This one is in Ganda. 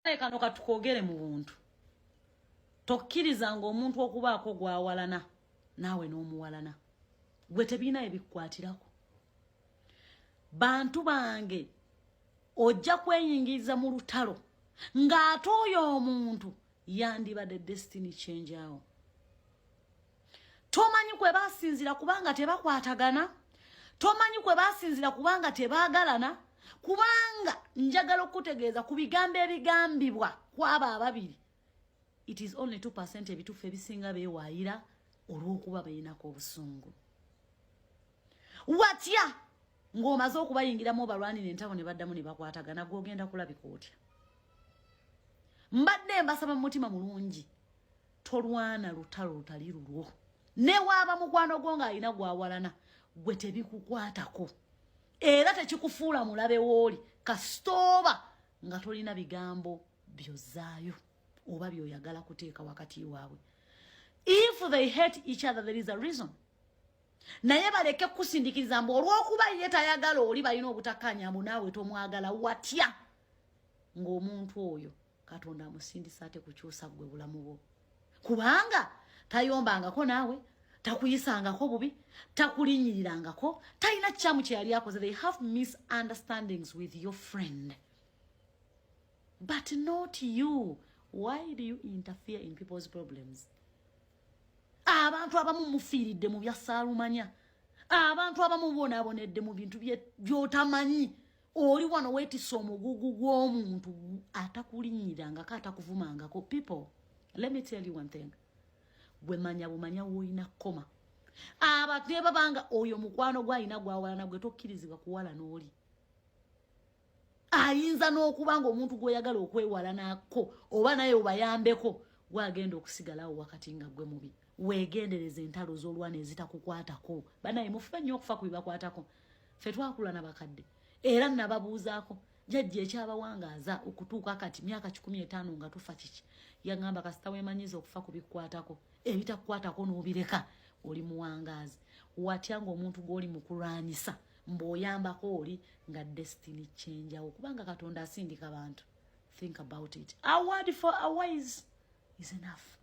Kano katukogere mu buntu. Tokkirizanga omuntu okubaako gwawalana naawe n'omuwalana, gwe tebiina ebikukwatirako. Bantu bange, ojja kweyingiriza mu lutalo ng'ate oyo omuntu yandibadde destiny change. Awo tomanyi kwe basinzira kubanga tebakwatagana, tomanyi kwe basinzira kubanga tebaagalana. Kubanga njagala okutegeeza ku bigambo ebigambibwa kwabo ababiri, it is only 2% ebituufu. Ebisinga beewaayira olw'okuba balinako obusungu. Watya ng'omaze okubayingiramu, obalwanira entabo, ne baddamu ne bakwatagana? Gwogenda kulabika otya? Mbadde mbasaba mu mutima mulungi, tolwana lutalo lutali lulwo. Newaaba mukwano gwo ng'alina gwawalana, gwe tebikukwatako era tekikufuula mulabe wooli, kasitooba nga tolina bigambo byozaayo oba byoyagala kuteeka wakati waabwe. If they hate each other, there is a reason. Naye baleke kusindikiriza mbu olw'okuba ye tayagala oli, balina obutakkaanya, mbu naawe tomwagala. Watya ng'omuntu oyo Katonda amusindisa ate kukyusa gwe bulamu bwo? Kubanga tayombangako naawe, takuyisangako bubi, takulinyirirangako, talina kyamu kye yali akoze. They have misunderstandings with your friend but not you. Why do you interfere in people's problems? Abantu abamu mufiiridde mu byasaalumanya, abantu abamu bonaabonedde mu bintu by'otamanyi. Oli wano weetisa omugugu gw'omuntu atakulinnyirangako, atakuvumangako. People, let me tell you one thing: gwe manya bumanya woolina kkoma. Abantu ne babanga oyo mukwano gwalina gwawalana, gwe tokkirizibwa kuwala n'oli. Ayinza n'okuba nga omuntu gw'oyagala okwewala nako oba naye obayambeko, gwagenda okusigalawo wakati nga gwe mubi. Weegendereza entalo z'olwana ezitakukwatako. Banaye, mufube nnyo okufa ku bibakwatako. Ffe twakula na bakadde era nababuuzaako, "Jjajja, ekyabawangaaza okutuuka kati myaka 150 nga tufa kiki?" Yaŋŋamba, "Kasita weemanyiza okufa ku bikukwatako, ebitakukwatako n'obireka, oli muwangaazi." Watya ng'omuntu gw'oli mu kulwanyisa mbw'oyambako oli nga destiny change wo? Kubanga Katonda asindika bantu. Think about it. A word for a wise is enough.